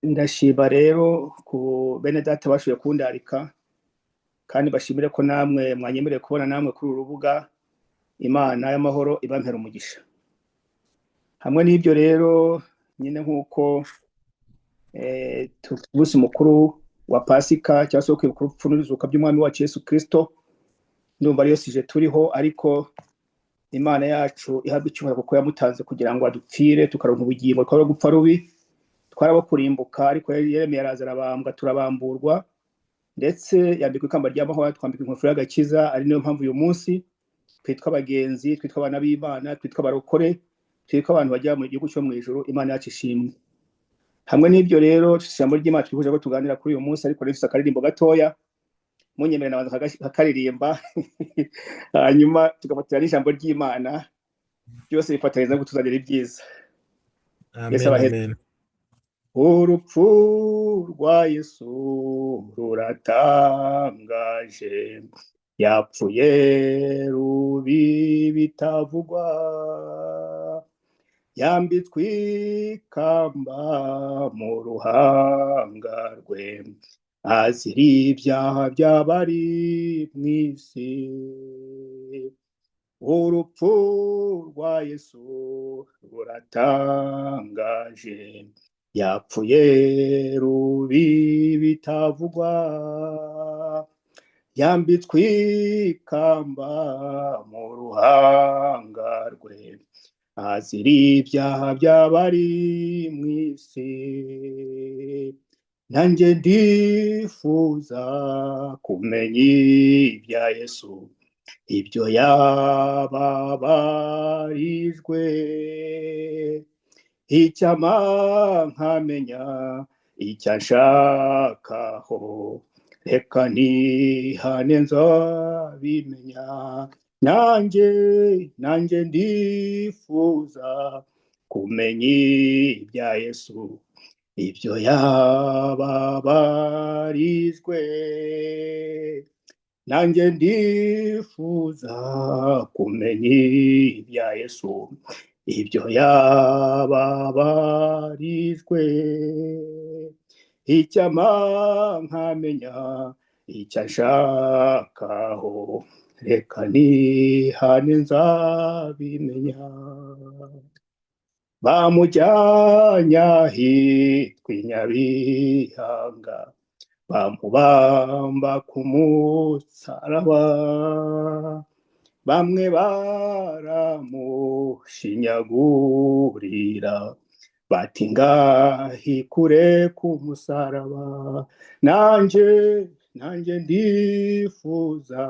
Ndashima rero ku bene data bashoboye kundarika, kandi bashimire ko namwe mwanyemereye kubona namwe kuri uru rubuga. Imana y'amahoro ibampera umugisha. Hamwe n'ibyo rero nyine, nk'uko umunsi mukuru wa Pasika cyangwa se wo kwibuka urupfu n'izuka by'Umwami wacu Yesu Kristo, ndumva ariyo sujet turiho. Ariko Imana yacu ihabwa icyubahiro kuko yamutanze kugira ngo adupfire, tukaronka ubugingo. Twaba gupfa rubi, twarabo kurimbuka, ariko yaremeye araza, arabambwa, turabamburwa, ndetse yambikwa ikamba ry'amahoro, twambika inkofero y'agakiza. Ari niyo mpamvu uyu munsi twitwa abagenzi, twitwa abana b'Imana, twitwa abarokore, twitwa abantu bajya mu gihugu cyo mu ijuru. Imana yacu ishimwe. Hamwe n'ibyo rero, ijambo ry'Imana twifuje ko tuganira kuri uyu munsi, ariko rifite akaririmbo gatoya, munyemerera nabanza kakaririmba, hanyuma tugafatira n'ijambo ry'Imana. Byose bifatanyiriza no kutuzanira ibyiza. Yesu Amen. Abaheze. Amen. Urupfu rwa Yesu ruratangaje, yapfuye rubi bitavugwa, yambitswe ikamba mu ruhanga rwe, azira ibyaha by'abari mu isi. Urupfu rwa Yesu ruratangaje, yapfuye rubi bitavugwa, yambitswe ikamba mu ruhanga rwe, azira ibyaha by'abari mu isi. Nanjye ndifuza kumenya ibya Yesu, ibyo yababarijwe, icyampa nkamenya icyo anshakaho. Reka nihane nzabimenya. Nanjye ndifuza kumenya ibya Yesu, ibyo yababarijwe. Nanjye ndifuza kumenya ibya Yesu, ibyo yababarijwe, icyampa nkamenya icyo anshakaho. Reka nihane nzabimenya. Bamujyanye ahitwa i Nyabihanga, bamubamba ku musaraba. Bamwe baramushinyagurira bati: "Ngahikure ku musaraba." Nanjye ndifuza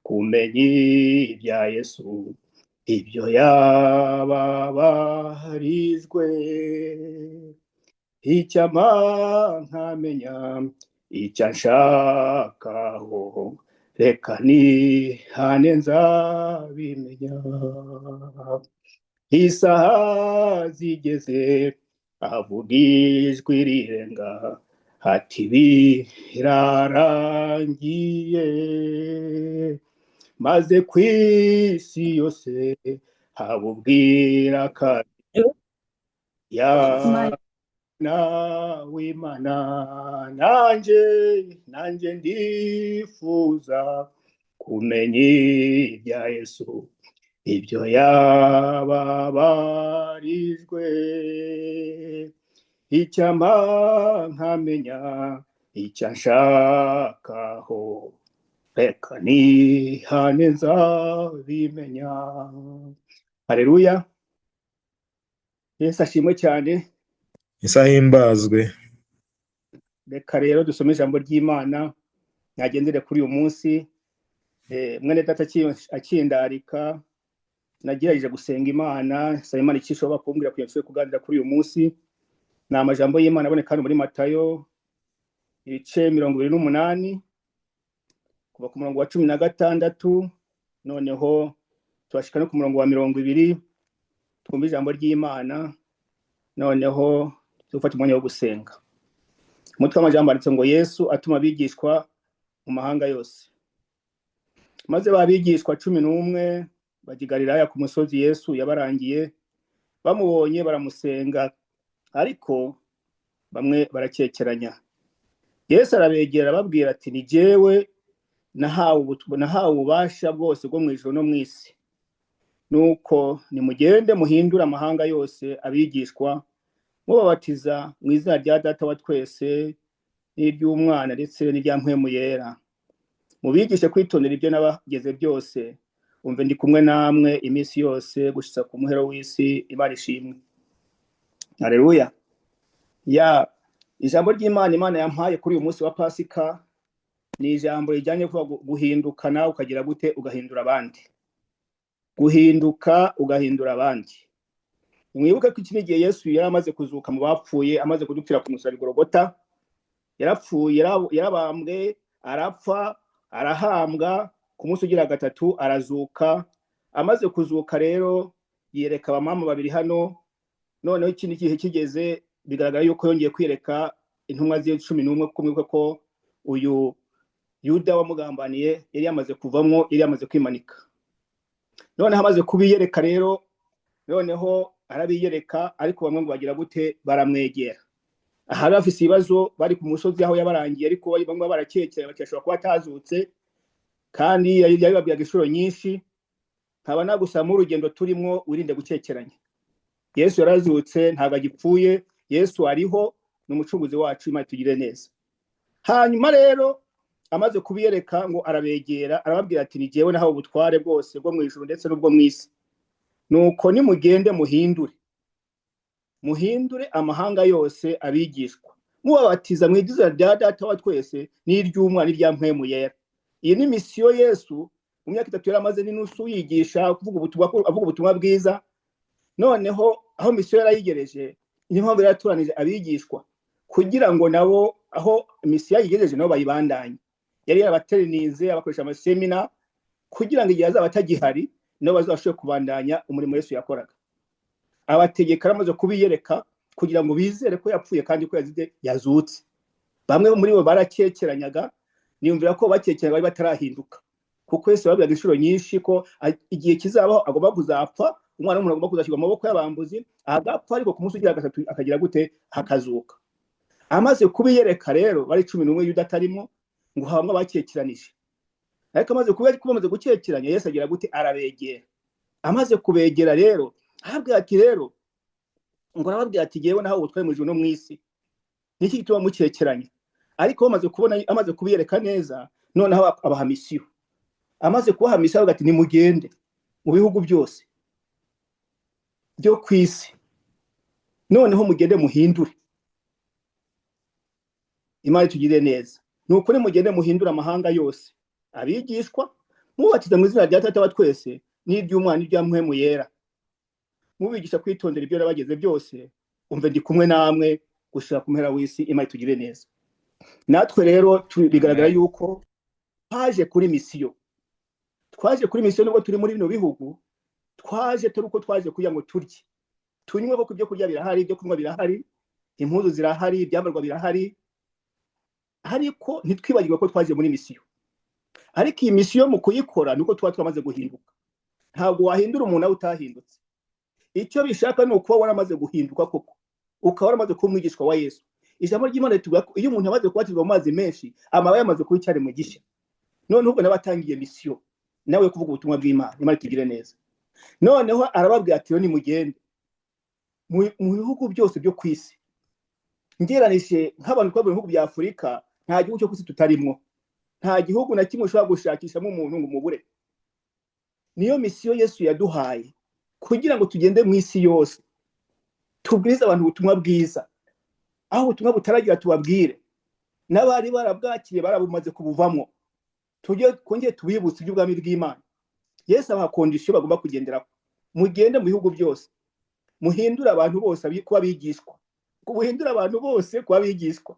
kumenya ibya Yesu, ibyo yababarijwe, icyampa nkamenya icyo anshakaho. Reka nihane nzabimenya. Isaha zigeze, avuga ijwi rirenga ati: "Birarangiye." Maze ku isi yose haba ubwira kabiri yana w'Imana. Nanjye ndifuza kumenya ibya Yesu, ibyo yababarijwe, icyampa nkamenya icyo anshakaho. Reka nihane nzabimenya. Haleluya, Yesu ashimwe cyane. Yesu ahimbazwe. Reka rero dusome ijambo ry'Imana nyagendere kuri uyu munsi. Mwene data akindarika, nagerageje gusenga Imana, nsaba Imana icyo ishobora kumbwira kugira ngo nshobore kuganira kuri uyu munsi. Ni amajambo y'Imana aboneka hano muri Matayo ibice 28, kuva ku murongo wa 16, noneho tubashika no ku murongo wa 20. Twumva ijambo ry'Imana, noneho dufate umwanya wo gusenga. Umutwe w'amajambo wanditse ngo: "Yesu atuma abigishwa mu mahanga yose." Maze ba bigishwa 11 bajya i Galilaya ku musozi Yesu yabarangiye. Bamubonye baramusenga, ariko Bamwe barakekeranya. Yesu arabegera, ababwira ati: "Ni jyewe nahawe ububasha bwose bwo mu ijuru no mu isi. Nuko nimugende muhindure amahanga yose abigishwa, mubabatiza mu izina rya Data wa twese n'iry'Umwana ndetse n'irya Mpwemu Yera, mubigishe kwitondera ibyo nabageze byose. Umve, ndi kumwe namwe iminsi yose gushitsa ku muhero w'isi." Imana ishimwe, haleluya. Ya ijambo ry'Imana Imana yampaye kuri uyu munsi wa Pasika ni ijambo rijyanye kuvuga guhinduka nawe ukagira gute? Ugahindura abandi. Guhinduka ugahindura abandi. Mwibuke ko iki ni igihe Yesu yari amaze kuzuka mu bapfuye, amaze kudupfira ku musaraba i Gologota. Yarapfuye, yarabambwe, arapfa, arahambwa, ku munsi ugira gatatu arazuka. Amaze kuzuka rero yereka abamama babiri hano. Noneho ikindi gihe kigeze, bigaragara yuko yongeye kwiyereka intumwa ze 11, kuko mwibuke ko uyu Yuda wamugambaniye yari yamaze kuvamwo, yari yamaze kwimanika. Noneho amaze kubiyereka rero, noneho arabiyereka, ariko bamwe ngo bagira gute? Baramwegera. Ahari bafise ibibazo, bari ku musozi aho yabarangiye, ariko bamwe barakekera bati ashobora kuba atazutse, kandi yabibabwiraga inshuro nyinshi. Nkaba nagusaba, urugendo turimwo wirinde gukekeranya. Yesu yarazutse, ntabwo agipfuye. Yesu ariho, ni umucunguzi wacu. Imana itugirire neza. Hanyuma rero amaze kubiyereka, ngo arabegera, arababwira ati: "Ni jyewe nahawe ubutware bwose bwo mu ijuru ndetse n'ubwo mu isi. Nuko nimugende muhindure amahanga yose abigishwa, mubabatiza mu izina rya Data wa twese n'iry'Umwana n'irya Mpwemu Yera." Iyi ni misiyo Yesu mu myaka 3 yari amaze n'inusu yigisha, kuvuga ubutumwa, avuga ubutumwa bwiza. Noneho aho misiyo yarayigereje, niyo mpamvu yaratoranije abigishwa kugira ngo nabo aho misiyo yayigejeje nabo bayibandanye. Yari yarabaterinize, abakoresha amasemina, kugira ngo igihe azaba atagihari nabo bazabashe kubandanya umurimo Yesu yakoraga. Abategeka aramaze kubiyereka kugira ngo bizere ko yapfuye kandi ko yazize yazutse. Bamwe muri bo barakekeranyaga. Niyumvira ko bakekeranya bari batarahinduka, kuko Yesu yababwiraga inshuro nyinshi ko igihe kizabaho agomba kuzapfa, Umwana w'umuntu agomba kuzashyirwa mu maboko y'abambuzi agapfa, ariko ku munsi ugira gatatu akagira gute? Akazuka. Amaze kubiyereka rero bari 11, Yuda atarimo, ngo habamwe abakekeranije. Ariko amaze kuba bamaze gukekeranya, Yesu agira gute? Arabegera. Amaze kubegera rero, arababwira ati rero, ngo arababwira ati: "Jyewe nahawe ubutware mu ijuru no mu isi, niki gituma mukekeranya?" Ariko bamaze kubona, amaze kubiyereka neza, noneho abaha misiyo. Amaze kubaha misiyo, aravuga ati: "Nimugende mu bihugu byose byo ku isi, noneho mugende muhindure." Imana itugirire neza. Ni ukuri, mugende muhindure amahanga yose abigishwa, mubatiza mu izina rya Data wa twese n'iry'Umwana n'irya Mpwemu Yera, mubigisha kwitondera ibyo nabageze byose. Umve, ndi kumwe namwe gushira ku mpera w'isi. Imana itugirire neza. Natwe rero bigaragara yuko twaje kuri misiyo. Twaje kuri misiyo nubwo turi muri bino bihugu. Twaje turi uko twaje kugira ngo turye, tunywe, kuko ibyo kurya birahari, ibyo kunywa birahari, impuzu zirahari, ibyambarwa birahari, ariko ntitwibagirwe ko twaje muri misiyo. Ariko iyi misiyo mu kuyikora nuko tuba twamaze guhinduka. Ntabwo wahindura umuntu nawe utahindutse. Icyo bishaka ni ukuba waramaze guhinduka koko, ukaba waramaze kuba umwigishwa wa Yesu. Ijambo ry'Imana ritubwira ko iyo umuntu amaze kubatizwa mu mazi menshi, amaba yamaze kuba icyaremwe gishya. Noneho ubwo nawe atangiye misiyo nawe yo kuvuga ubutumwa bw'Imana. Imana itugire neza. Noneho arababwira ati: "Rero nimugende mu bihugu byose byo ku isi." Ngeranije nk'abantu twavuye mu bihugu bya Afurika, nta gihugu cyo ku isi tutarimwo. Nta gihugu na kimwe ushobora gushakishamo umuntu ngo umubure. Niyo misiyo Yesu yaduhaye, kugira ngo tugende mu isi yose, tubwirize abantu ubutumwa bwiza. Aho ubutumwa butaragira tubabwire, n'abari barabwakiriye barabumaze kubuvamo, tujye twongere tubibutse iby'ubwami bw'Imana. Yesu abaha condition bagomba kugenderaho: mugende mu bihugu byose, muhindure abantu bose kuba abigishwa, muhindure abantu bose kuba abigishwa.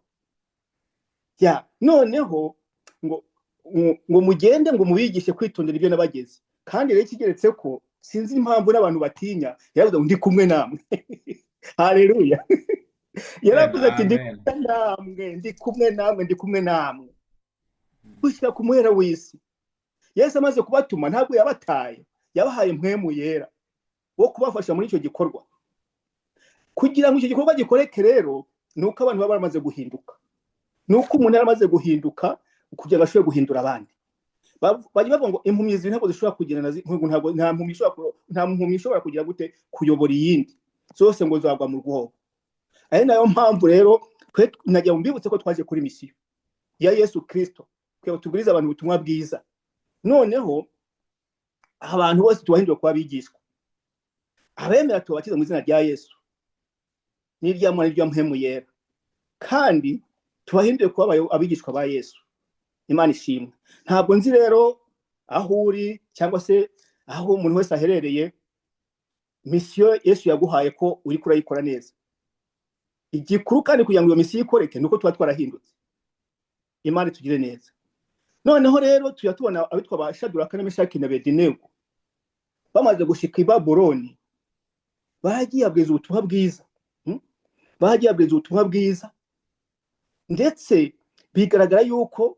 Ya noneho ngo mugende, ngo mubigishe kwitondera ibyo nabageze. Kandi rero ikigeretse ko sinzi impamvu n'abantu batinya, yaravuze ngo: "Ndi kumwe namwe." Haleluya! Yaravuze ati: "Ndi Amen. kumwe namwe, ndi kumwe namwe, ndi kumwe namwe gushyira ku muhera w'isi." Yesu amaze kubatuma ntabwo yabataye, yabahaye Mpwemu Yera wo kubafasha muri icyo gikorwa. Kugira ngo icyo gikorwa gikoreke rero, Ni uko abantu baba baramaze guhinduka, ni uko umuntu yaramaze guhinduka kugira ngo ashobore guhindura abandi. Bajya bavuga ngo impumyi zibiri ntabwo zishobora kugendana, ntabwo nta mpumyi ishobora kugira gute kuyobora iyindi, zose ngo zagwa mu rwobo. Ari nayo mpamvu rero twe nagira ngo mbibutse ko twaje kuri misiyo ya Yesu Kristo kugira ngo tubwirize abantu ubutumwa bwiza, noneho abantu bose tubahindura kuba abigishwa, abemera tubabatiza mu izina rya Yesu n'irya Mwana n'irya Mpwemu Yera, kandi tubahindure kuba abigishwa ba Yesu. Imana ishimwe. Ntabwo nzi rero aho uri cyangwa se aho umuntu wese aherereye, misiyo Yesu yaguhaye ko uri kurayikora neza. Igikuru kandi kugira ngo iyo misiyo ikoreke ni uko tuba twarahindutse. Imana itugire neza. Noneho rero tujya tubona abitwa ba Shaduraka na Meshaki na Abedenego bamaze gushika i Babuloni, bagiye babwiriza ubutumwa bwiza, bagiye babwiriza ubutumwa bwiza, ndetse bigaragara yuko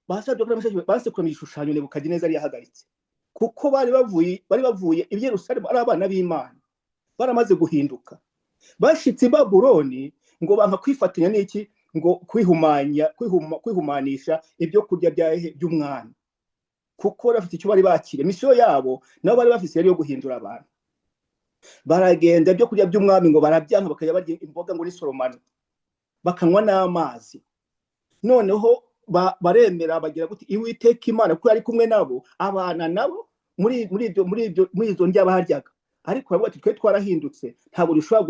ba Shaduraka na Meshaki basekuranye igishushanyo Nebukadinezari yahagaritse, kuko bari bavuye i Yerusalemu ari abana b'Imana baramaze guhinduka. Bashitse i Babuloni ngo banka kwifatanya n'iki, ngo kwihumanya, kwihumanisha ibyo kurya by'umwami, kuko bari bafite icyo bari bakiriye. Misiyo yabo nabo bari bafise yari yo guhindura abantu. Baragenda, ibyo kurya by'umwami ngo barabyanka, bakajya barya imboga ngo n'isoromano, bakanywa n'amazi. Noneho baremera, bagira gute, Uwiteka Imana kuko yari kumwe nabo, abana nabo muri izo ndya baryaga. Ariko baravuga ati: "Twe twarahindutse, ntabwo dushobora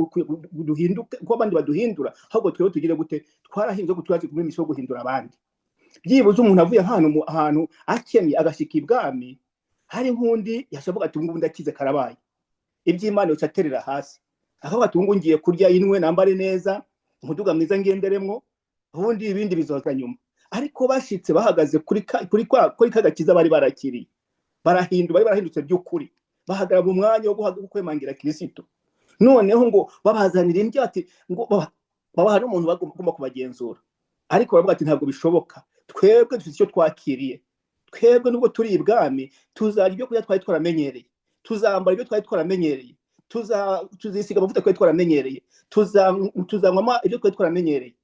duhinduke kuko abandi baduhindura, ahubwo twebwe tugire gute? Twarahindutse kuko twaje muri misiyo yo guhindura abandi." Byibuze umuntu avuye ahantu ahantu akennye agashika ibwami, hari nk'undi yashavuga ati: "Ubu ndakize, karabaye." Iby'Imana yoca aterera hasi, akavuga ati: "Ubu ngiye kurya, inwe, nambare neza, umuduga mwiza ngenderemwo, ubundi ibindi bizoza nyuma." Ariko bashitse bahagaze kuri ka gakiza bari barakiriye, barahindura, bari barahindutse by'ukuri, bahagarara mu mwanya wo kwemangira Kirisito. Noneho ngo babazanira indyo, ati ngo babaha n'umuntu bagomba kubagenzura, ariko baravuga ati: "Ntabwo bishoboka, twebwe dufite icyo twakiriye. Twebwe nubwo turi ibwami, tuzarya ibyo kurya twari twaramenyereye, tuzambara ibyo twari twaramenyereye, tuzisiga amavuta twari twaramenyereye, tuzanywa ibyo twari twaramenyereye."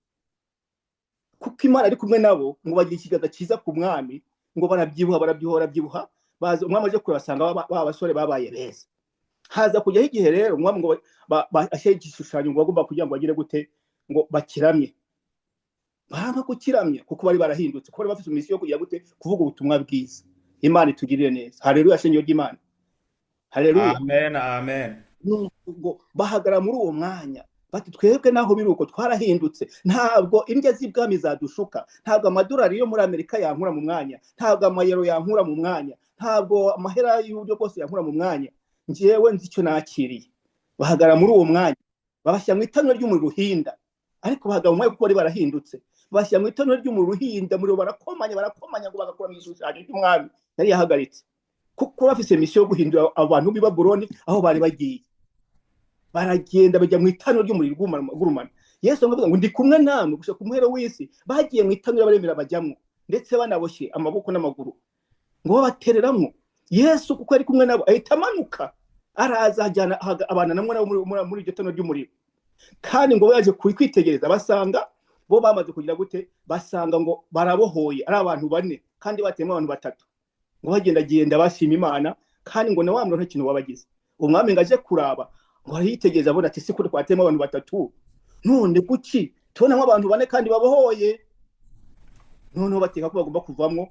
Kuko Imana ari kumwe nabo, ngo bagira ikiganza cyiza ku mwami, ngo barabyibuha, barabyibuha, barabyibuha. Baza umwami aje kurasanga ba basore babaye beza. Haza kujyaho igihe rero umwami ngo ashyire igishushanyo, ngo bagomba kugira ngo bagire gute, ngo bakiramye. Banga kukiramya kuko bari barahindutse, kuko bari bafite misiyo yo kugira gute, kuvuga ubutumwa bwiza. Imana itugirire neza. Haleluya, shengero ry'Imana, haleluya. Amen, amen. Ngo bahagarara muri uwo mwanya bati: "Twebwe naho biri uko, twarahindutse. Ntabwo indya z'ibwami zadushuka, ntabwo amadolari yo muri Amerika yankura mu mwanya, ntabwo amayero yankura mu mwanya, ntabwo amahera y'uburyo bwose yankura mu mwanya. Njyewe nzi icyo nakiriye." Bahagarara muri uwo mwanya, babashyira mu itanura ry'umuriro uhinda, ariko bahagarara mu mwanya kuko bari barahindutse. Bashyira mu itanura ry'umuriro uhinda umuriro, barakomanya, barakomanya, ngo bagakura mu igishushanyo cy'umwami yari yahagaritse, kuko bafise misiyo yo guhindura abantu b'i Babuloni aho bari bagiye. Baragenda bajya mu itanura ry'umuriro ugurumana. Yesu aravuga ngo: "Ndi kumwe namwe gushika ku muhero w'isi." Bagiye mu itanura, baremera bajyamwo, ndetse banaboshye amaboko n'amaguru, ngo babatereramwo. Yesu kuko ari kumwe nabo, ahita amanuka araza, ajyana abana namwe nabo muri iryo tanura ry'umuriro. Kandi ngo baje kwitegereza, basanga bo bamaze kugira gute, basanga ngo barabohoye ari abantu bane, kandi bateyemo abantu batatu. Ngo bagendagenda bashima Imana, kandi ngo na wa muntu nta kintu wabagize. Umwami ngo aje kuraba, ngo aritegereza, abona ati: "Si ko twateyemo abantu batatu, none kuki tubonamo abantu bane kandi babohoye?" Noneho bateka ko bagomba kuvamwo.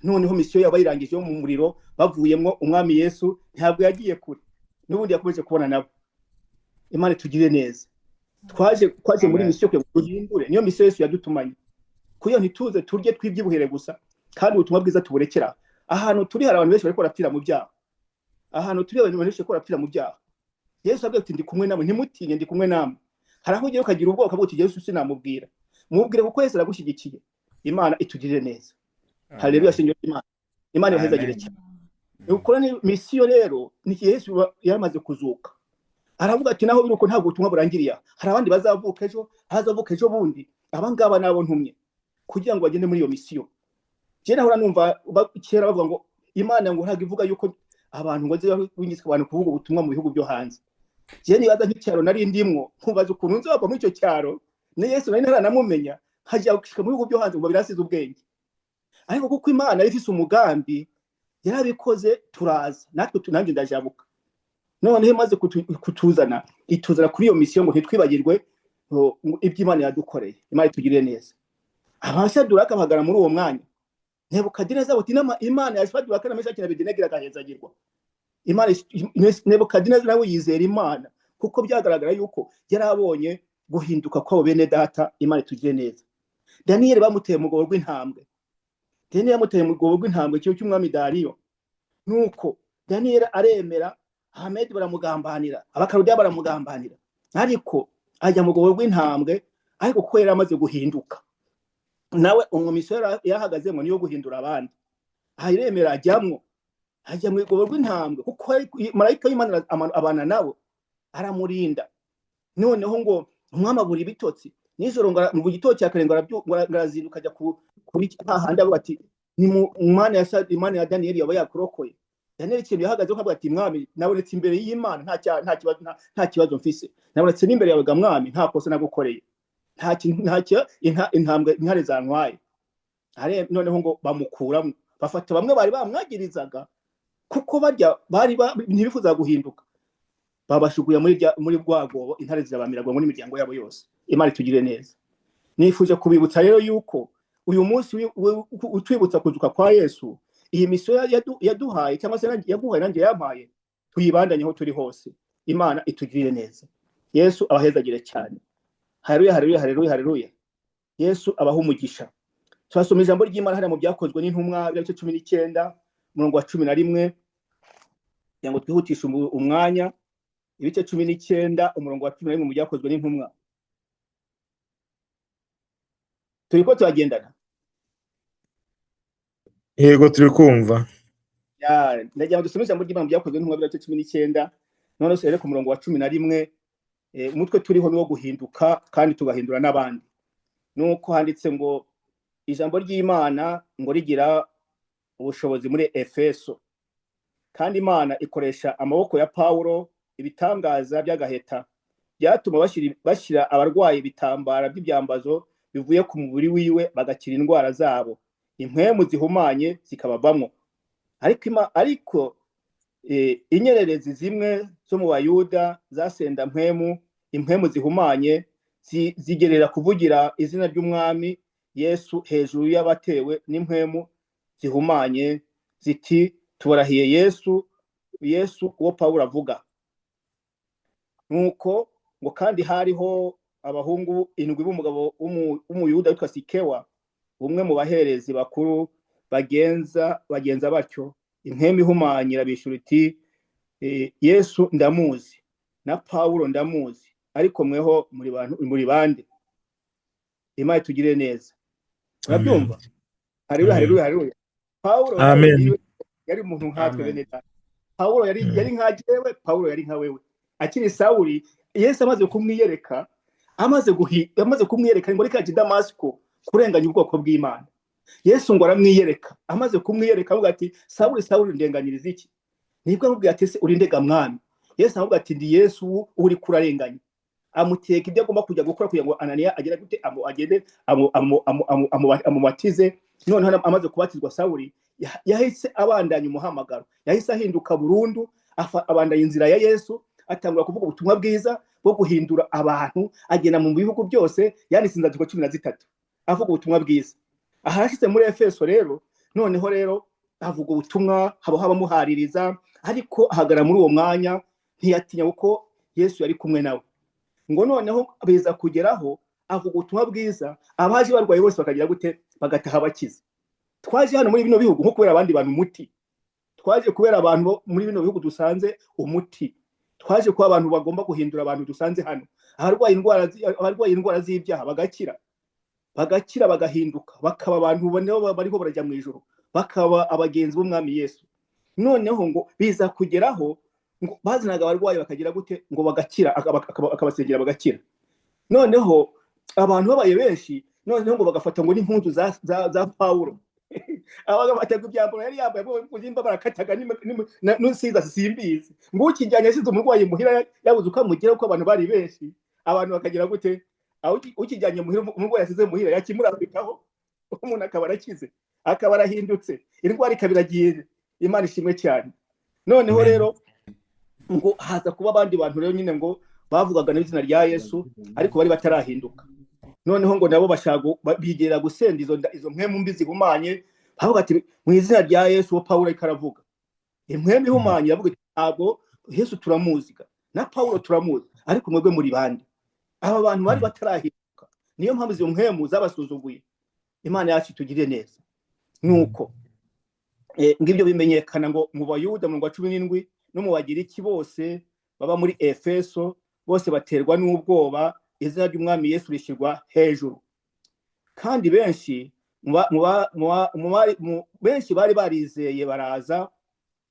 Noneho misiyo yabo bayirangije yo mu muriro, bavuyemwo, umwami Yesu ntabwo yagiye kure, n'ubundi yakomeje kubona nabo. Imana itugirire neza. Twaje muri Amen. misiyo kugira ngo duhindure, niyo misiyo Yesu yadutumanye, kugira ntituze turye twibyibuhere gusa, kandi ubutumwa bwiza tuburekera ahantu turi. Hari abantu benshi bariko barapfira mu byaha. Ahantu turi, abantu benshi bariko barapfira mu byaha. Yesu abwira ati: "Ndi kumwe namwe, ntimutinye, ndi kumwe namwe." Hari aho ugiye ukagira ubwoba, ukavuga uti: "Yesu sinamubwira." Mubwire, kuko Yesu aragushyigikiye. Imana itugirire neza. Haleluya, shingiro ry'Imana. Imana ibahezagire Amen. cyane. Ukora ni misiyo rero, ni Yesu yaramaze kuzuka, aravuga ati: "Naho biri uko, ntabwo ubutumwa burangiriye aha. Hari abandi bazavuka ejo, hazavuka ejo bundi. Aba ngaba nabo ntumye kugira ngo bagende muri iyo misiyo." Njye nahora numva kera bavuga ngo Imana ngo ntabwo ivuga yuko abantu ngo ziba binyitse abantu kuvuga ubutumwa mu bihugu byo hanze. Je nibaza nk'icyaro nari ndimwo, nkubaza ukuntu nzova muri icyo cyaro na Yesu nari ntaranamumenya, nkajya gushika mu bihugu byo hanze, ngo birasize ubwenge. Ariko kuko Imana yari ifise umugambi, yarabikoze, turaza natwe, nanjye ndajabuka. Noneho imaze kutuzana, ituzana kuri iyo misiyo ngo ntitwibagirwe ngo ibyo Imana yadukoreye. Imana itugirire neza. Abashaduraka bahagarara muri uwo mwanya. Nebukadineza ati Imana ya Shaduraka na Meshaki na Abedenego iragahezagirwa. Imana Nebukadineza nawe yizera Imana, kuko byagaragara yuko yari abonye guhinduka kw'abo bene data. Imana itugirire neza. Daniyeli bamuteye mu rwobo rw'intambwe. Daniyeli yamuteye mu rwobo rw'intambwe ikigo cy'umwami Dariyo. Nuko Daniyeli aremera, Hamedi baramugambanira, Abakarudiya baramugambanira, ariko ajya mu rwobo rw'intambwe. Ariko kuko yari amaze guhinduka, nawe umumisiyo yahagazemo niyo guhindura abandi, aremera ajyamwo, ajya mu rwobo rw'intambwe, kuko marayika w'Imana abana nawe, aramurinda. Noneho ngo umwami abura ibitotsi nijoro, ngo mu gitondo cya kare ngo arazinduka ajya kuri hahandi, avuga ati ni mu Imana ya Daniyeli yaba yakurokoye. Daniyeli ikintu yahagazeho akavuga ati: "Mwami, nabonetse imbere y'Imana nta cyaha, nta kibazo, nta kibazo mfise. Nabonetse n'imbere yawe ga mwami, nta kosa nagukoreye, nta kintu, nta intambwe intare zantwaye." Noneho ngo bamukuramo, bafata bamwe bari bamwagirizaga, kuko barya bari ntibifuza guhinduka, babashuguye muri rwagobo, intare zirabamiragwa muri miryango yabo yose. Imana itugirire neza. Nifuje kubibutsa rero yuko uyu munsi utwibutsa kuzuka kwa Yesu. Iyi misiyo yaduhaye, cyangwa se yaguhaye, nanjye yampaye, tuyibandanye aho turi hose. Imana itugirire neza. Yesu abahezagire cyane. Haleluya, haleluya, haleluya, haleluya. Yesu abaha umugisha. Turasoma ijambo ry'Imana hariya mu Byakozwe n'Intumwa, ibice 19, umurongo wa 11, kugira ngo twihutishe umwanya. Ibice 19, umurongo wa 11, mu Byakozwe n'Intumwa. Turiko turagendana? Yego, turi kumva. Ya, ndagira ngo dusome ijambo ry'Imana mu Byakozwe n'Intumwa, ibice 19, noneho rero ku murongo wa 11. Umutwe turiho ni wo guhinduka kandi tugahindura n'abandi. Nuko handitse ngo ijambo ry'Imana ngo rigira ubushobozi muri Efeso, kandi Imana ikoresha amaboko ya Pawulo ibitangaza by'agaheta, byatuma bashyira abarwayi ibitambara by'ibyambazo bivuye ku mubiri wiwe, bagakira indwara zabo, impwemu zihumanye zikabavamwo. Ariko inyererezi zimwe zo mu Bayuda zasenda mpwemu impwemu zihumanye, zigerera kuvugira izina ry'Umwami Yesu hejuru y'abatewe n'impwemu zihumanye, ziti: "Tubarahiye Yesu uwo Pawulo avuga." Nuko ngo kandi hariho abahungu indwi b'umugabo w'Umuyuda witwa Sikewa, umwe mu baherezi bakuru, bagenza batyo. Impwemu ihumanye irabishura iti: "Yesu ndamuzi, na Pawulo ndamuzi, ariko mweho muri bantu muri bande?" Imana itugirire neza. Urabyumva? Haleluya, haleluya, haleluya. Pawulo Amen. yari umuntu nkatwe, Amen. bene data. Pawulo yari nka jewe, Pawulo yari nka wewe. Akiri Sawuli, Yesu amaze kumwiyereka, amaze kumwiyereka ngo reka i Damasiko kurenganya ubwoko bw'Imana. Yesu ngo aramwiyereka, amaze kumwiyereka avuga ati: "Sawuli, Sawuli, ndenganyiriza iki?" Nibwo amubwira ati: "Ese uri ndega, Mwami?" Yesu aramubwira ati: "Ndi Yesu uri kurarenganya." Amuteka ibyo agomba kujya gukora kugira ngo Ananiya agere gute, agende amubatize. Noneho amaze kubatizwa, Sawuli yahise abandanya umuhamagaro, yahise ahinduka burundu, abandanya inzira ya Yesu, atangura kuvuga ubutumwa bwiza bwo guhindura abantu, agenda mu bihugu byose, yanditse inzandiko 13 avuga ubutumwa bwiza. Aha yashyize muri Efeso rero, noneho rero avuga ubutumwa, haba habamuhaririza, ariko ahagarara muri uwo mwanya, ntiyatinya kuko Yesu yari kumwe nawe. Ngo noneho biza kugeraho avuga ubutumwa bwiza, abaje barwaye bose bakagira gute? Bagataha bakize. Twaje hano muri bino bihugu nko kubera abandi bantu umuti, twaje kubera abantu bo muri bino bihugu dusanze umuti, twaje kuba abantu bagomba guhindura abantu dusanze hano, abarwaye indwara z'ibyaha bagakira, bagakira, bagahinduka, bakaba abantu nabo bariho barajya mu ijuru, bakaba abagenzi b'Umwami Yesu. Noneho ngo biza kugeraho ngo bazanaga abarwayi bakagira gute? Ngo bagakira, akabasengera bagakira. Noneho abantu babaye benshi, noneho ngo bagafata ngo n'impunzu za Pawulo. Abagabo baterwa ibyambaro yari yambaye nimba barakataga n'insiza, simbizi. Ngo ukijyanye asize umurwayi muhira, yabuze uko amugira kuko abantu bari benshi, abantu bakagira gute? Aho ukijyanye muhira, umurwayi asize muhira, yakimurambikaho, umuntu akaba arakize, akaba arahindutse, indwara ikaba iragiye. Imana ishimwe cyane. Noneho Amen. rero ngo haza kuba abandi bantu rero nyine ngo bavugaga n'izina rya Yesu, ariko bari batarahinduka. Noneho ngo nabo bashaka bigera gusenda izo mpwemu mbi zihumanye, bavuga ati: "Mu izina rya Yesu uwo Pawulo ariko aravuga." Impwemu ihumanye yavuga iti: "Ntabwo Yesu turamuzi ga, na Pawulo turamuzi, ariko mwebwe muri bande?" Aba bantu bari batarahinduka, niyo mpamvu izo mpwemu zabasuzuguye. Imana yacu itugirire neza. Nuko ngibyo bimenyekana ngo mu Bayuda, mu wa 17, no mu Bagiriki bose baba muri Efeso, bose baterwa n'ubwoba, izina ry'Umwami Yesu rishyirwa hejuru. Kandi benshi benshi bari barizeye baraza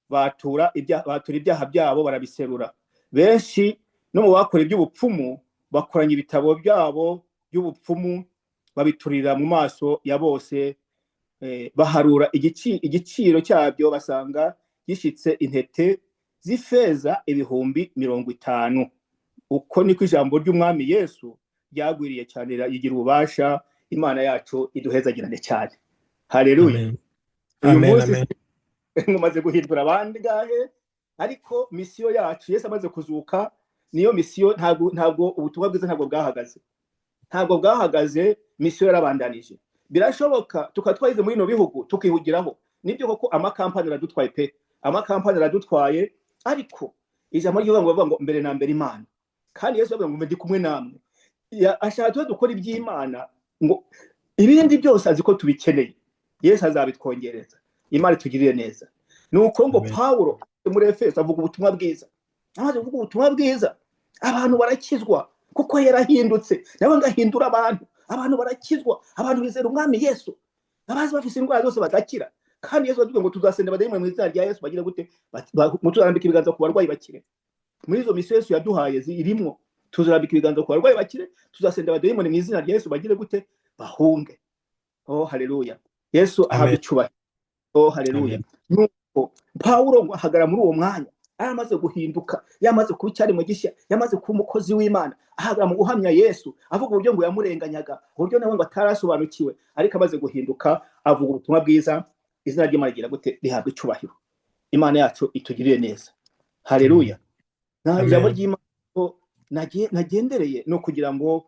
batura ibyaha byabo, barabiserura. Benshi no mu bakora iby'ubupfumu bakoranya ibitabo byabo by'ubupfumu, babiturira mu maso ya bose. Baharura igiciro cyabyo, basanga gishitse intete z'ifeza 50,000. Uko niko ijambo ry'Umwami Yesu ryagwiriye cyane, rigira ububasha. Imana yacu iduhezagirane cyane. Haleluya. Amen. Uyu Amen. munsi Amen. mumaze guhindura abandi ngahe? Ariko misiyo yacu, Yesu amaze kuzuka, niyo misiyo. Ntabwo ubutumwa bwiza ntabwo bwahagaze, ntabwo bwahagaze, misiyo yarabandanije. Birashoboka tukaba twageze muri bino bihugu tukihugiraho. Nibyo koko, amakampani aradutwaye pe, amakampani aradutwaye, ariko ijambo ry'Imana ngo bavuga ngo mbere na mbere Imana. Kandi Yesu avuga ngo: "Ndi kumwe namwe." Ashaka tube dukora iby'Imana, ngo ibindi byose azi ko tubikeneye, Yesu azabitwongereza. Imana itugirire neza. Nuko ngo Amen. Pawulo muri Efeso avuga ubutumwa bwiza. Amaze kuvuga ubutumwa bwiza, abantu barakizwa, kuko yarahindutse nawe ngo ahindura abantu. Abantu barakizwa, abantu bizera Umwami Yesu, abazi bafise indwara zose bagakira. Kandi Yesu avuga ngo tuzasenda abadayimoni mu izina rya Yesu, bagire gute? Tuzarambika ibiganza ku barwayi bakire. Muri izo misiyo Yesu yaduhaye irimwo tuzarambika ibiganza ku barwayi bakire, tuzasenda abadayimoni mu izina rya Yesu, bagire gute? Bahunge. Oh haleluya! Yesu ahabwe Amen. icyubahiro. Oh haleluya! Amen. Nuko Pawulo ngo ahagarara muri uwo mwanya, yamaze guhinduka, yamaze kuba icyaremwe gishya, yamaze kuba umukozi w'Imana, ahagarara mu guhamya Yesu, avuga uburyo ngo yamurenganyaga, uburyo nawe ngo atarasobanukiwe, ariko amaze guhinduka avuga ubutumwa bwiza. Izina ry'Imana rigira gute? Rihabwa icyubahiro. Imana yacu itugirire neza. Haleluya. Nta ijambo Amen. ry'Imana ko nagendereye no kugira ngo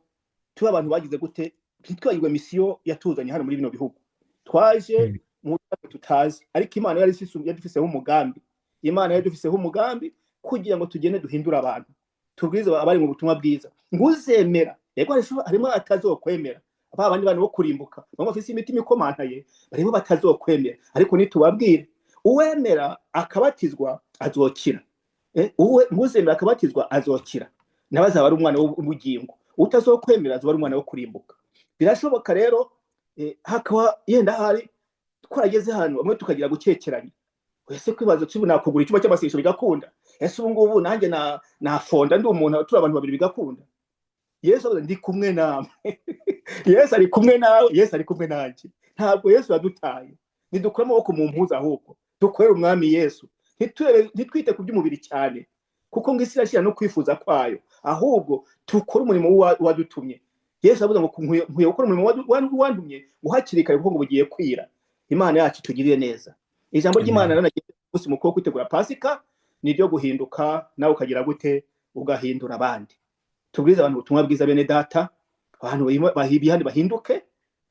tube abantu bagize gute? Ntitwibagirwe misiyo yatuzanye hano muri bino bihugu. Twaje mu buryo tutazi, ariko Imana yari yadufiseho umugambi. Imana yari yadufiseho umugambi kugira ngo tugende duhindure abantu, tubwirize abari mu butumwa bwiza. Ngo uzemera, yego, harimo atazokwemera, ba bandi bantu bo kurimbuka, bamwe bafise imitima ikomantaye, barimo batazokwemera, ariko nitubabwire, uwemera akabatizwa azokira. Uzemera akabatizwa azokira, nawe azaba ari umwana w'ubugingo. Utazokwemera azaba ari umwana wo kurimbuka. Birashoboka rero hakaba yenda hari twarageze hano bamwe tukagira gukekeranya. Ese kwibaza tubu nakugura icyumba cy'amasengesho bigakunda? Ese ubu ngubu nanjye na nafonda ndi umuntu, turi abantu babiri bigakunda? Yesu avuga: "Ndi kumwe nawe." Yesu ari kumwe nawe, Yesu ari kumwe nanjye. Ntabwo Yesu yadutaye. Ntidukure amaboko mu mpuzu, ahubwo dukorere Umwami Yesu. Ntitwite ku by'umubiri cyane, kuko ngo isi irashyira no kwifuza kwayo, ahubwo dukore umurimo wadutumye. Yesu avuga ngo nkwiye gukora umurimo wantumye ngo hakiri kare, kuko ngo bugiye kwira. Imana yacu itugirire neza. Ijambo ry'Imana Amen. rero nagiye umunsi mukuru wo kwitegura Pasika ni iryo guhinduka, nawe ukagira gute? Ugahindura abandi. Tubwirize abantu ubutumwa bwiza, bene data, abantu bihane, bahinduke.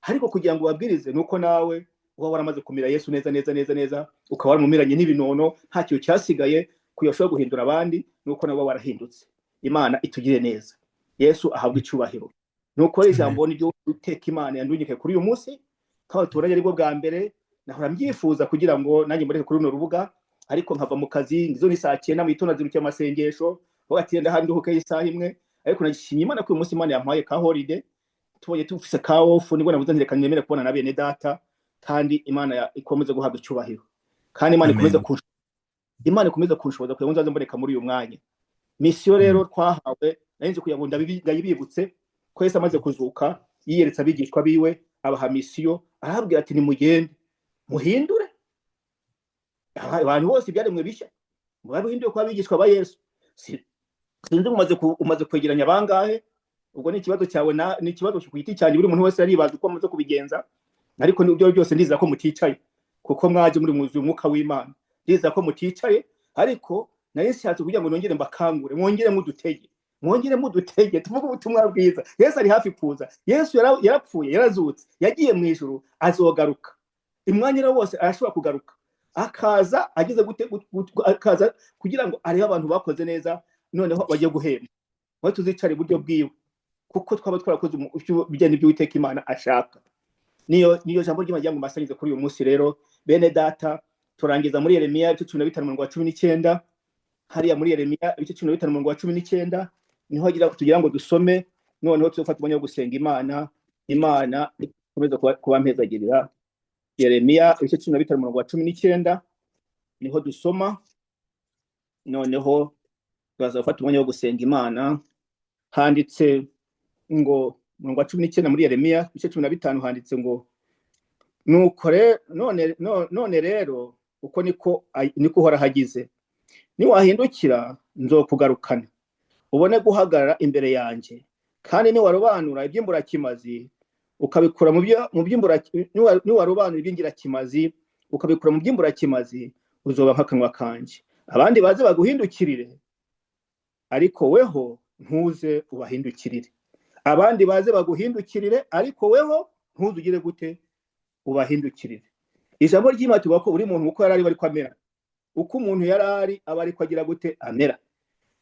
Ariko kugira ngo ubabwirize nuko nawe uba waramaze kumira Yesu neza neza neza neza, ukaba waramumiranye n'ibinono, nta kintu cyasigaye kugira ushobore guhindura abandi, nuko nawe uba warahindutse. Imana itugirire neza. Yesu ahabwe icyubahiro. Nuko rero Amen. ijambo niryo Uwiteka Imana yandunyike kuri uyu munsi, kandi tubonanye aribwo bwa mbere. Nahora mbyifuza kugira ngo nanjye mureke kuri runo rubuga, ariko nkava mu kazi ngizo ni saa 9 mu gitondo, nzirukiye amasengesho, vuga ati ndahandi nduhuke isaha imwe. Ariko nashimye Imana ko uyu munsi Imana yampaye ka holiday, tubonye tufise ka off, nibwo navuze nti reka nemere kubona na bene data. Kandi Imana ikomeze guhabwa icyubahiro, kandi Imana ikomeze Amen. Imana ikomeze kunshoboza kugira ngo nzaze mboneka muri uyu mwanya. Misiyo rero twahawe, nari nzi kugira ngo ndabibibutse ko Yesu amaze kuzuka yiyeretse abigishwa biwe, abaha misiyo, arababwira ati: "Nimugende." Muhindure abantu bose ibyaremwe bishya, mubahinduye kuba abigishwa ba Yesu. Sinzi umaze kwegeranya bangahe? Ubwo ni ikibazo cyawe, ni ikibazo ku giti cyanjye, buri muntu wese aribaza uko amaze kubigenza. Ariko n'ibyo byose ndizera ko muticaye, kuko mwaje muri mwuzuye umwuka w'Imana. Ndizera ko muticaye, ariko nari nshatse kugira ngo nongere mbakangure, mwongere mudutege, mwongere mudutege, tuvuge ubutumwa bwiza. Yesu ari hafi kuza. Yesu yarapfuye, yarazutse, yagiye mu ijuru, azogaruka. Umwanya rero wose arashobora kugaruka, akaza ageze gute? Akaza kugira ngo arebe abantu bakoze neza, noneho bajye guhemba. Aho tuzicara iburyo bwiwe, kuko twaba twarakoze ibijyanye n'iby'Uwiteka Imana ashaka. Niyo jambo ry'Imana ngo mbasangize kuri uyu munsi. Rero bene data, turangiza muri Yeremiya ibice 15 umurongo wa 19. Hariya muri Yeremiya ibice 15 umurongo wa 19 niho tugira ngo dusome, noneho tuzofata umwanya wo gusenga Imana. Imana ikomeze kubampezagirira. Yeremiya ibice 15 umurongo wa 19 niho dusoma, noneho turaza gufata umwanya wo gusenga Imana. Handitse ngo, umurongo wa 19 muri Yeremiya ibice 15, handitse ngo: "Nuko none rero uko niko Uhoraho agize: niwahindukira nzokugarukana, ubone guhagarara imbere yanjye. Kandi niwarobanura iby'imburakimazi ukabikura mu by'imbura, niwarobanura iby'ingirakimazi ukabikura mu by'imburakimazi, uzoba nk'akanwa kanje. Abandi baze baguhindukirire, ariko weho ntuze ubahindukirire. Abandi baze baguhindukirire, ariko weho ntuze ugire gute? Ubahindukirire." Ijambo ry'Imana tuvuga ko buri muntu uko yari ari ariko amera, uko umuntu yari ari aba ariko agira gute? Amera.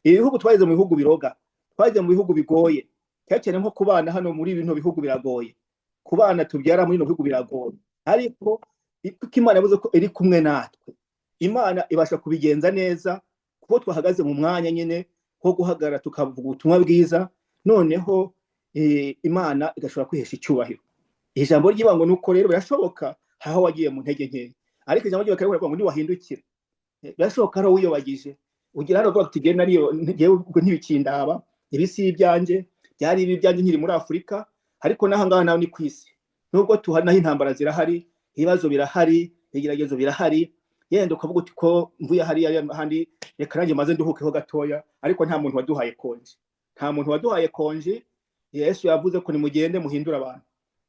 Ibihugu twageze mu bihugu biroga, twageze mu bihugu bigoye cyane cyane, nko kubana hano muri bino bihugu biragoye, kubana tubyara muri bino bihugu biragoye. Ariko kuko Imana yavuze ko iri kumwe natwe, Imana ibasha kubigenza neza, kuko twahagaze mu mwanya nyine wo guhagarara tukavuga ubutumwa bwiza, noneho Imana igashobora kwihesha icyubahiro. Ijambo ry'Imana ngo nuko rero birashoboka aho wagiye mu ntege nkeya, ariko ijambo ry'Imana rikavuga ngo niwahindukira. Birashoboka aho wiyobagije, ugira hano uvuga uti: "Genda nariyo ngewe, ubwo ntibikindaba, ibi si ibyanjye, byari ibi byanjye nkiri muri Afurika." Ariko n'aha ngaha naho ni ku isi, nubwo tuhari naho intambara zirahari, ibibazo birahari, ibigeragezo birahari. Yenda ukavuga uti: "Ko mvuye hariya handi, reka nanjye maze nduhukeho gatoya." Ariko nta muntu waduhaye konji, nta muntu waduhaye konji. Yesu yavuze ko nimugende muhindure abantu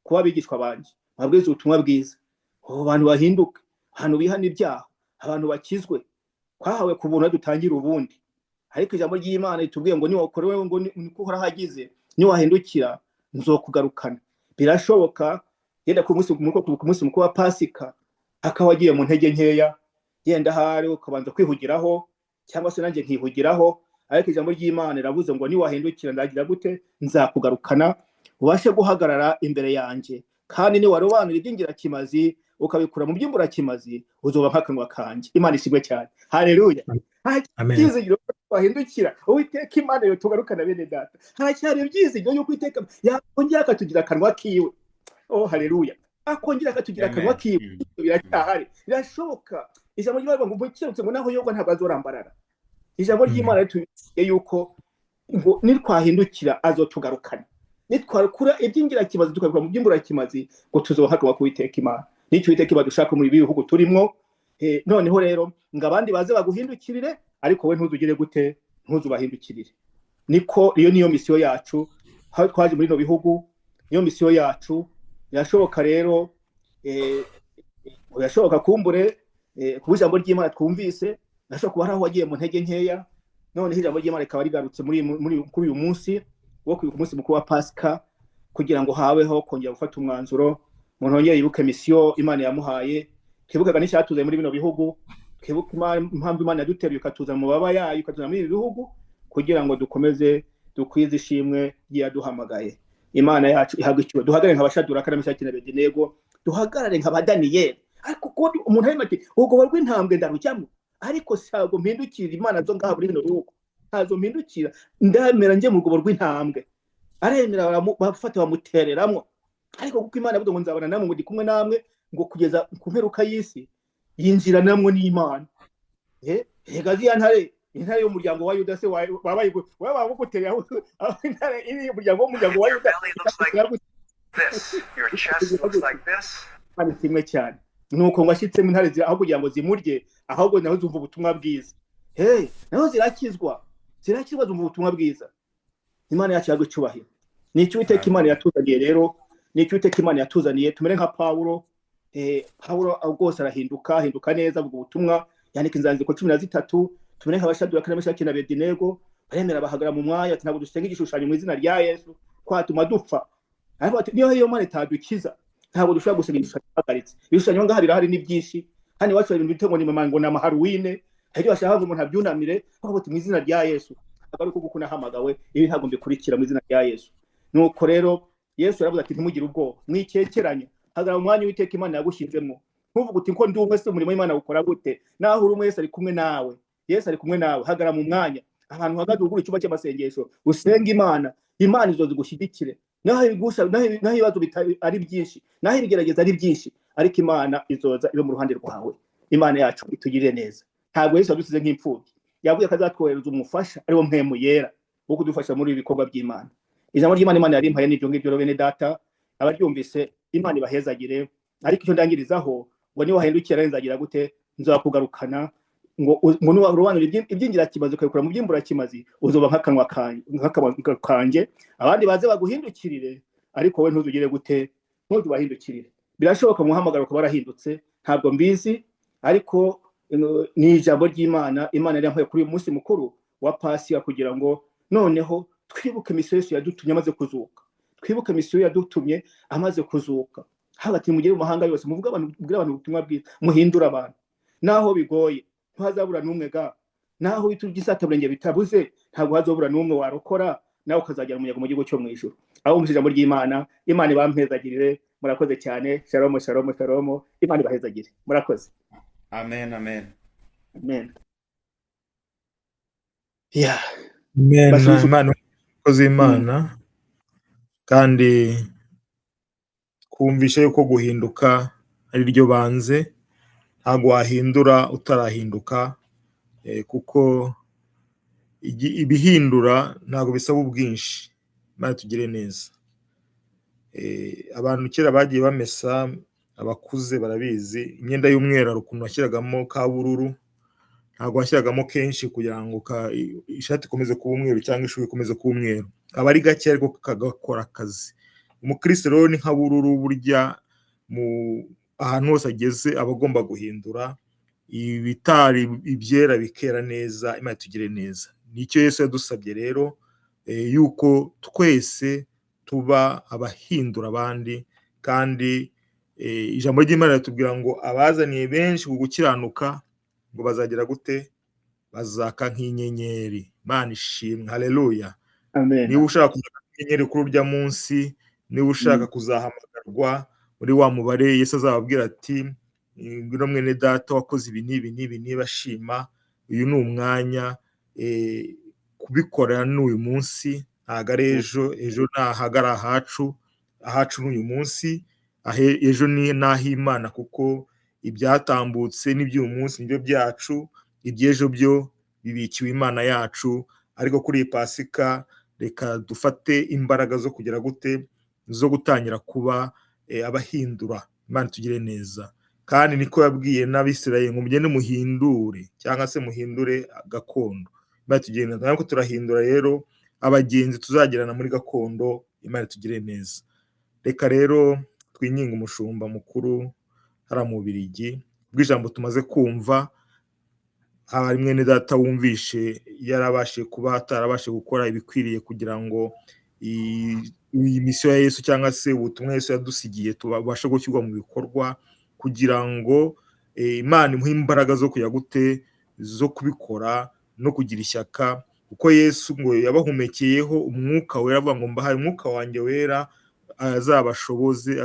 kuba abigishwa banje, babwize ubutumwa bwiza, abo bantu bahinduke, abantu bihana ibyaha, abantu bakizwe. Twahawe ku buntu, dutangira ubundi. Ariko ijambo ry'Imana ritubwiye ngo niwakorewe, ngo niko Uhoraho agize: "Niwahindukira nzokugarukana." Birashoboka yenda ku munsi mukuru wa Pasika akaba wagiye mu ntege nkeya, yenda ahari ukabanza kwihugiraho, cyangwa se nanjye nkihugiraho. Ariko ijambo ry'Imana riravuze ngo: "Niwahindukira ndagira gute? Nzakugarukana, ubashe guhagarara imbere yanjye. Kandi niwarobanura iby'ingirakimazi ukabikura mu by'imburakimazi, uzoba nk'akanwa kanjye." Imana ishimwe cyane, haleluya! Amen. Ibyizigiro wahindukira, Uwiteka Imana yo tugarukana. Bene data, haracyari ibyizigiro yuko Uwiteka yakongera akatugira akanwa kiwe. Oh, haleluya! Akongera akatugira akanwa Amen. kiwe. Biracyahari, birashoboka. Ijambo ry'Imana rivuga ngo umukiranutsi ngo naho yogwa ntabwo azorambarara. Ijambo ry'Imana ritubwiye yuko ngo nitwahindukira azotugarukana, nitwakura iby'ingirakimazi tukabikura mu by'imburakimazi, ngo tuzoba nk'akanwa k'Uwiteka Imana. Nicyo Uwiteka Imana dushaka muri ibi bihugu turimwo. Noneho rero ngo abandi baze baguhindukirire, ariko we ntuzugire gute? Ntuzubahindukirire. Niko iyo niyo misiyo yacu aho twaje muri bino bihugu, niyo misiyo yacu. Birashoboka rero, birashoboka kumbure kuba ijambo ry'Imana twumvise, birashoboka kuba hari aho wagiye mu ntege nkeya, noneho ijambo ry'Imana rikaba rigarutse muri muri kuri uyu munsi wo kwibuka umunsi mukuru wa Pasika, kugira ngo habeho kongera gufata umwanzuro, umuntu yongere yibuke misiyo Imana yamuhaye, twibukaga n'icyatuzanye muri bino bihugu, twibuke impamvu Imana yaduteruye ikatuzana mu mababa yayo, ikatuzana muri ibi bihugu, kugira ngo dukomeze dukwize ishimwe ry'iyaduhamagaye. Imana yacu ihabwa icyubahiro. Duhagarare nka Bashaduraka na Meshaki na Abedenego, duhagarare nka Badaniyeli. Ariko kuko umuntu arimo ati: "Ubwo rw'intambwe ndarujyamo, ariko ntabwo mpindukira Imana zo ngaha muri bino bihugu, ntazo mpindukira, ndamera njye mu rwobo rw'intambwe." Aremera, bafata bamutereramwo. Ariko kuko Imana yavuze ngo: "Nzabana namwe, ngo ndi kumwe namwe, ngo kugeza ku mperuka y'isi," yinjira namwe n'Imana. Rega ziriya ntare, intare y'umuryango wa Yuda se wabaye wabagutereye aho intare iri umuryango wa Your Yuda belly looks like this. Your chest looks like this. Imana ishimwe cyane. Nuko ngo ashyitsemo intare aho kugira ngo zimurye, ahubwo naho zumva ubutumwa bwiza. Hey, naho zirakizwa, zirakizwa, zumva ubutumwa bwiza. Imana yacu ihabwe icyubahiro. Ni icyo Uwiteka Imana yatuzaniye rero, ni icyo Uwiteka Imana yatuzaniye. Tumere nka Pawulo. Pawulo rwose arahinduka, ahinduka neza, avuga ubutumwa, yandika inzandiko 13. Tumere nk'abashaduraka na Meshaki na Abedinego, baremera bahagarara mu mwanya, ati ntabwo dusenga igishushanyo mu izina rya Yesu, twatuma dupfa. Ariko ati niyo iyo Mana itadukiza, ntabwo dushobora gusenga igishushanyo bahagaritse. Ibishushanyo ngaha birahari ni byinshi. Hano iwacu hari ibintu bita ngo ni mama, ngo ni amaharuwine, hari ibyo bashaka ngo umuntu abyunamire, bavuga bati mu izina rya Yesu. Ntabwo ari uko kuko nahamagawe, ibi ntabwo mbikurikira mu izina rya Yesu. Nuko rero Yesu yaravuze ati ntimugire ubwoba, mwikekeranya, hagarara mu mwanya Uwiteka Imana yagushyizemo. Ntuvuge uti ko ndi umwe se umurimo w'Imana ukora gute? Naho uri umwe, Yesu ari kumwe nawe. Yesu ari kumwe nawe, hagarara mu mwanya. Ahantu uhagaze ugura icyumba cy'amasengesho, usenga Imana, Imana izoza igushyigikire. Naho ibigusha, naho ibibazo ari byinshi, naho ibigerageza ari byinshi, ariko Imana izoza ibe mu ruhande rwawe. Imana yacu itugirire neza. Ntabwo Yesu yadusize nk'imfubyi. Yavuye ko azatwohereza umufasha, ari wo Mpwemu Yera, wo kudufasha muri ibi bikorwa by'Imana. Ijambo ry'Imana Imana yarimpaye n'ibyo ngibyo rero, bene data, abaryumvise Imana ibahezagire. Ariko icyo ndangirizaho ngo niba wahindukira nzagira gute? Nzakugarukana. Ngo nurobanura iby'ingirakimazi ukabikura mu by'imburakimazi, uzoba nk'akanwa kanjye, nk'akanwa kanjye, abandi baze baguhindukirire, ariko wowe ntuzugire gute? Ntuzubahindukirire. Birashoboka mu muhamagaro ukaba warahindutse, ntabwo mbizi, ariko ni ijambo ry'Imana Imana yari yampaye kuri uyu munsi mukuru wa Pasika, kugira ngo noneho twibuke misiyo Yesu yadutumye amaze kuzuka. Twibuke misiyo yadutumye amaze kuzuka. Hagati mugere mu mahanga yose, muvuge abantu, mubwire abantu ubutumwa bwiza, muhindure abantu. Naho bigoye, ntihazabura n'umwe ga. Naho ibitu by'isataburenge bitabuze, ntabwo hazobura n'umwe warokora, nawe ukazagera umuyaga mu gihugu cyo mu ijuru. Aho mu ijambo ry'Imana, Imana ibampezagirire. Murakoze cyane. Shalom, shalom, shalom. Imana ibahezagire. Murakoze. Amen, amen. Amen. Yeah. Amen. Basubiza- Imana, umukozi w'Imana, kandi twumvishe yuko guhinduka ari ryo banze. Ntabwo wahindura utarahinduka, kuko ibihindura ntabwo bisaba ubwinshi. Imana tugire neza. Abantu kera bagiye bamesa, abakuze barabizi, imyenda y'umweru hari ukuntu washyiragamo ka bururu, ntabwo washyiragamo kenshi kugira ngo ishati ikomeze kuba umweru cyangwa ishuri ikomeze kuba umweru, aba ari gake ariko kagakora akazi. Umukristo rero ni nka bururu, burya mu ahantu hose ageze aba agomba guhindura ibitari ibyera bikera neza. Imana itugire neza. Nicyo Yesu yadusabye rero, yuko twese tuba abahindura abandi. Kandi ijambo ry'Imana riratubwira ngo abazaniye benshi ku gukiranuka ngo bazagira gute? Bazaka nk'inyenyeri. Imana ishimwe, haleluya. Amen. Niba ushaka kuzaka nk'inyenyeri kuri urya munsi, niba ushaka kuzahamagarwa muri wa mubare Yesu azababwira ati ngwino mwene data wakoze ibi n'ibi n'ibi, niba ashima, uyu ni umwanya, kubikora ni uyu munsi, ntabwo ari ejo. Ejo ntahaga ari ahacu, ahacu ni uyu munsi, ejo ni n'ah'Imana, kuko ibyatambutse n'iby'uyu munsi nibyo byacu, iby'ejo byo bibikiwe Imana yacu. Ariko kuri iyi Pasika reka dufate imbaraga zo kugira gute? Zo gutangira kuba abahindura. Imana itugire neza. Kandi niko yabwiye n'Abisirayeli ngo mugende muhindure, cyangwa se muhindure gakondo. Imana itugire neza. Ntabwo turahindura rero abagenzi tuzagirana muri gakondo. Imana itugire neza. Reka rero twinginge umushumba mukuru hariya mu Bubiligi, bw'ijambo tumaze kumva, haba ari mwene data wumvishe yarabashije kuba atarabashije gukora ibikwiriye kugira ngo iyi misiyo ya Yesu cyangwa se ubutumwa Yesu yadusigiye tubashe gushyirwa mu bikorwa, kugira ngo Imana imuhe imbaraga zo kujya gute, zo kubikora no kugira ishyaka, kuko Yesu ngo yabahumekeyeho umwuka wera, avuga ngo mbahaye umwuka wanjye wera azabashoboze,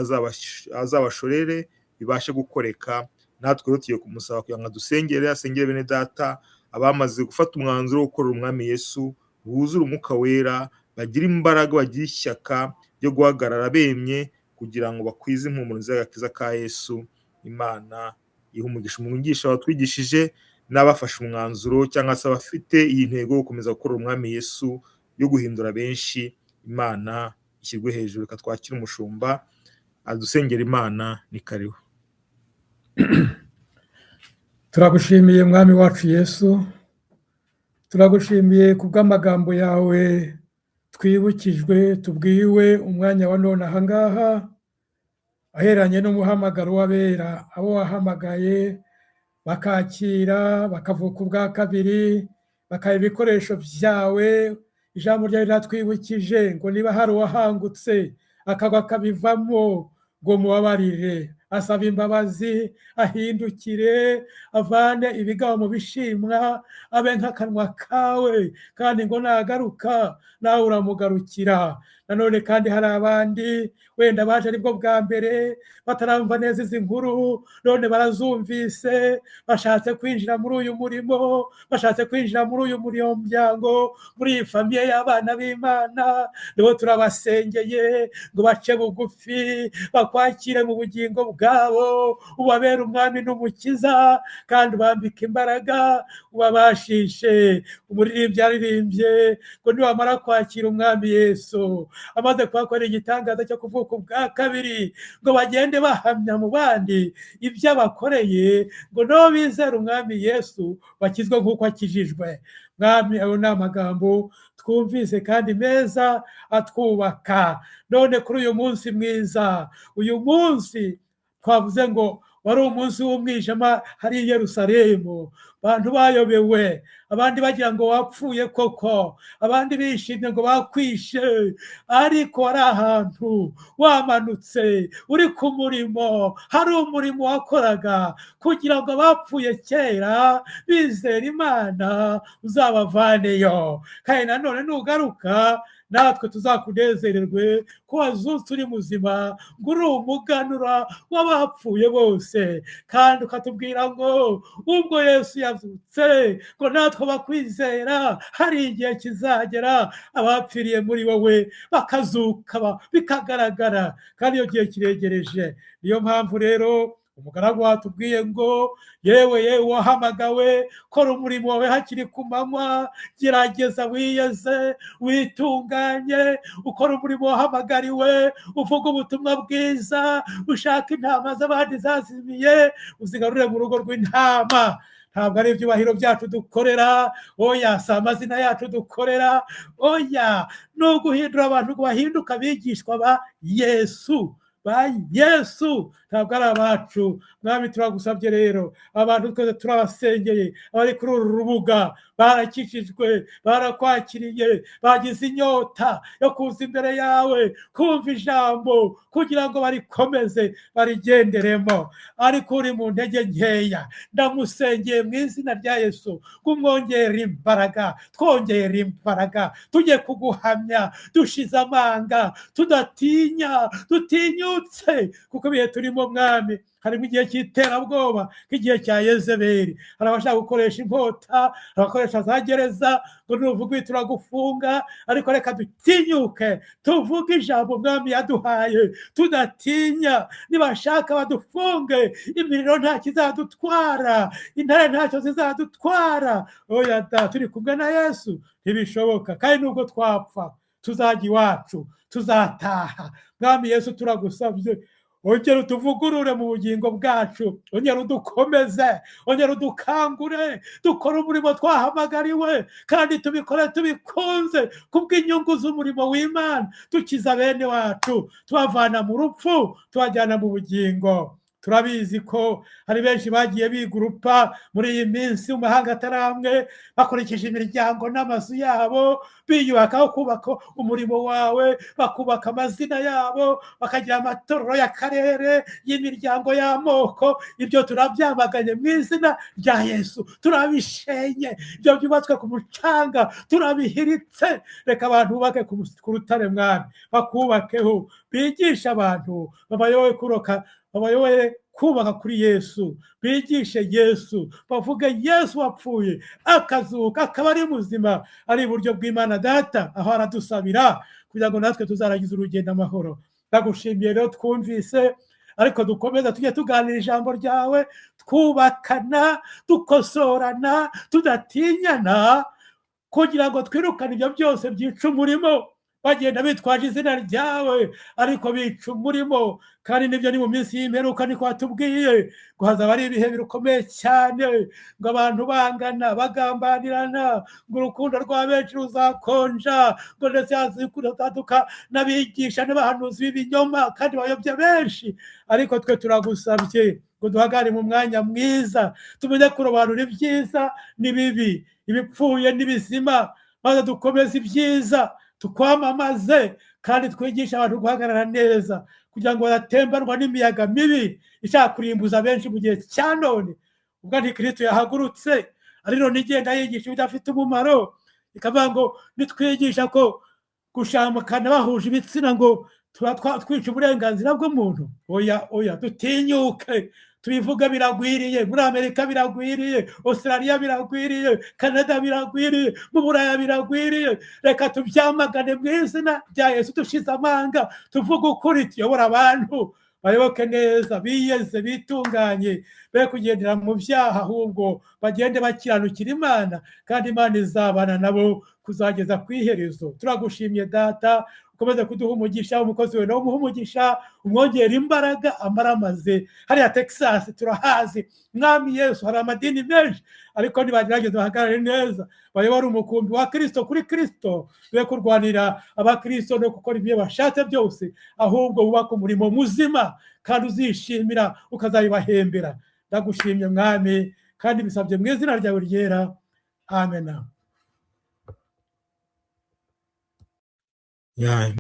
azabashorere bibashe gukoreka. Natwe rero tugiye kumusaba kugira ngo adusengere, asengere bene data abamaze gufata umwanzuro wo gukorera umwami Yesu, buzure umwuka wera, bagire imbaraga, bagire ishyaka ryo guhagarara bemye kugira ngo bakwize impumuro nziza y'agakiza ka Yesu. Imana ihe umugisha umwigisha watwigishije n'abafashe umwanzuro cyangwa se abafite iyi ntego yo gukomeza gukorera umwami Yesu yo guhindura benshi. Imana ishyirwe hejuru. Reka twakire umushumba adusengera. Imana ni karibu. Turagushimiye Mwami wacu Yesu, turagushimiye kubw'amagambo yawe twibukijwe, tubwiwe umwanya wa none aha ngaha, aheranye n'umuhamagaro w'abera, abo wahamagaye bakakira, bakavuka ubwa kabiri, bakaba ibikoresho byawe. Ijambo ryawe riratwibukije ngo niba hari uwahangutse akagwa akabivamo, ngo mubabarire, asaba imbabazi, ahindukire, avane ibigabo mu bishimwa, abe nk'akanwa kawe, kandi ngo nagaruka nawe uramugarukira. Nanone kandi hari abandi wenda baje aribwo bwa mbere bataramva neza izi nkuru, none barazumvise, bashatse kwinjira muri uyu murimo, bashatse kwinjira muri uyu muryango, muri iyi famiye y'abana b'Imana. Nibo turabasengeye ngo bace bugufi, bakwakire mu bugingo bwabo, ubabere umwami n'umukiza, kandi ubambike imbaraga, ubabashishe. Umuririmbyi yaririmbye ngo niwamara kwakira umwami Yesu, amaze kuhakora igitangaza cyo kuvuka ubwa kabiri, ngo bagende bahamya mu bandi ibyo abakoreye, ngo nabo bizere umwami Yesu bakizwe nk'uko akijijwe. Mwami, ayo ni amagambo twumvise kandi meza atwubaka. None kuri uyu munsi mwiza, uyu munsi twavuze ngo wari umunsi w'umwijima hari i Yerusalemu, abantu bayobewe, abandi bagira ngo wapfuye koko, abandi bishimye ngo bakwishe, ariko wari ahantu wamanutse uri ku murimo, hari umurimo wakoraga kugira ngo abapfuye kera bizere Imana uzabavaneyo. Kandi nanone nugaruka natwe tuzakunezererwe ko wazutse uri muzima, ngo uri umuganura w'abapfuye bose. Kandi ukatubwira ngo ubwo Yesu yazutse, ngo natwe abakwizera hari igihe kizagera abapfiriye muri wowe bakazuka bikagaragara, kandi iyo gihe kiregereje. Niyo mpamvu rero umugaragu watubwiye ngo yewe yewe wahamagawe, kora umurimo wawe hakiri ku manywa, gerageza wiyeze, witunganye, ukora umurimo wahamagariwe, uvuga ubutumwa bwiza, ushaka intama z'abandi zazimiye, uzigarure mu rugo rw'intama. Ntabwo ari ibyubahiro byacu dukorera, oya, si amazina yacu dukorera, oya, ni uguhindura abantu ngo bahinduke abigishwa ba Yesu, ba Yesu, ntabwo ari abacu. Mwami, turagusabye rero, abantu twese turabasengeye, abari kuri uru rubuga barakijijwe, barakwakiriye, bagize inyota yo kuza imbere yawe, kumva ijambo kugira ngo barikomeze barigenderemo. Ariko uri mu ntege nkeya, ndamusengeye mu izina rya Yesu, kumwongera imbaraga, twongera imbaraga, tujye kuguhamya dushize amanga, tudatinya, dutinyutse, kuko ibihe turimo Mwami harimo igihe cy'iterabwoba nk'igihe cya Yezebeli. Hari abashaka gukoresha inkota, abakoresha za gereza, ngo nuvuga ibi turagufunga, ariko reka dutinyuke tuvuge ijambo Mwami yaduhaye tudatinya. Nibashaka badufunge, imiriro nta kizadutwara, intare ntacyo zizadutwara. Oya da, turi kumwe na Yesu ntibishoboka. Kandi nubwo twapfa tuzajya iwacu, tuzataha. Mwami Yesu, turagusabye ongera utuvugurure mu bugingo bwacu, ongera udukomeze, ongera udukangure, dukore umurimo twahamagariwe, kandi tubikore tubikunze kubw'inyungu z'umurimo w'Imana, dukiza bene wacu, tubavana mu rupfu tubajyana mu bugingo. Turabizi ko hari benshi bagiye bigurupa muri iyi minsi mu mahanga ataramwe, bakurikije imiryango n'amazu yabo, biyubakaho kubaka umurimo wawe, bakubaka amazina yabo, bakagira amatorero y'akarere, y'imiryango y'amoko. Ibyo turabyamaganye mu izina rya Yesu, turabishenye. Ibyo byubatswe ku mucanga turabihiritse. Reka abantu bubake ku rutare Mwami, bakubakeho, bigishe abantu, babayoboye kuroka, babayoboye kubaka kuri Yesu, bigishe Yesu, bavuge Yesu wapfuye akazuka akaba ari muzima, ari iburyo bw'Imana Data, aho aradusabira kugira ngo natwe tuzarangize urugendo amahoro. Ndagushimiye rero twumvise, ariko dukomeza tujye tuganira ijambo ryawe, twubakana, dukosorana, tudatinyana, kugira ngo twirukane ibyo byose byica umurimo. Bagenda bitwaje izina ryawe, ariko bica umurimo. Kandi nibyo, ni mu minsi y'imperuka, niko watubwiye ngo hazaba ari ibihe bikomeye cyane, ngo abantu bangana, bagambanirana, ngo urukundo rwa benshi ruzakonja, ngo ndetse hazaduka n'abigisha n'abahanuzi b'ibinyoma kandi bayobya benshi. Ariko twe turagusabye ngo duhagarare mu mwanya mwiza, tumenye kurobanura ibyiza n'ibibi, ibipfuye n'ibizima, maze dukomeze ibyiza, tukwamamaze, kandi twigishe abantu guhagarara neza kugira ngo badatembanwa n'imiyaga mibi ishaka kurimbuza benshi mu gihe cya none. Ubwo Antikristo yahagurutse ari none igenda yigisha ibidafite umumaro, ikavuga ngo nitwigisha ko gushambukana bahuje ibitsina ngo tuba twica uburenganzira bw'umuntu. Oya, oya, dutinyuke tubivuge, biragwiriye muri Amerika, biragwiriye Australia, biragwiriye Canada, biragwiriye mu Buraya, biragwiriye. Reka tubyamagane mu izina rya Yesu, dushize amanga, tuvuge ukuri, tuyobora abantu bayoboke neza, biyeze, bitunganye, be kugendera mu byaha, ahubwo bagende bakiranukira Imana, kandi Imana izabana nabo kuzageza ku iherezo. Turagushimye Data, ukomeze kuduha umugisha, umukozi we nawe umuha umugisha, umwongera imbaraga amaramaze. Hariya Texas turahazi, Mwami Yesu, hari amadini menshi, ariko nibagerageza bahagarare neza, bayobore umukumbi wa Kristo kuri Kristo, be kurwanira abakristo no gukora ibyo bashatse byose, ahubwo bubaka umurimo muzima kandi uzishimira ukazabibahembera. Ndagushimye Mwami, kandi bisabye mu izina ryawe ryera, amena. Ya.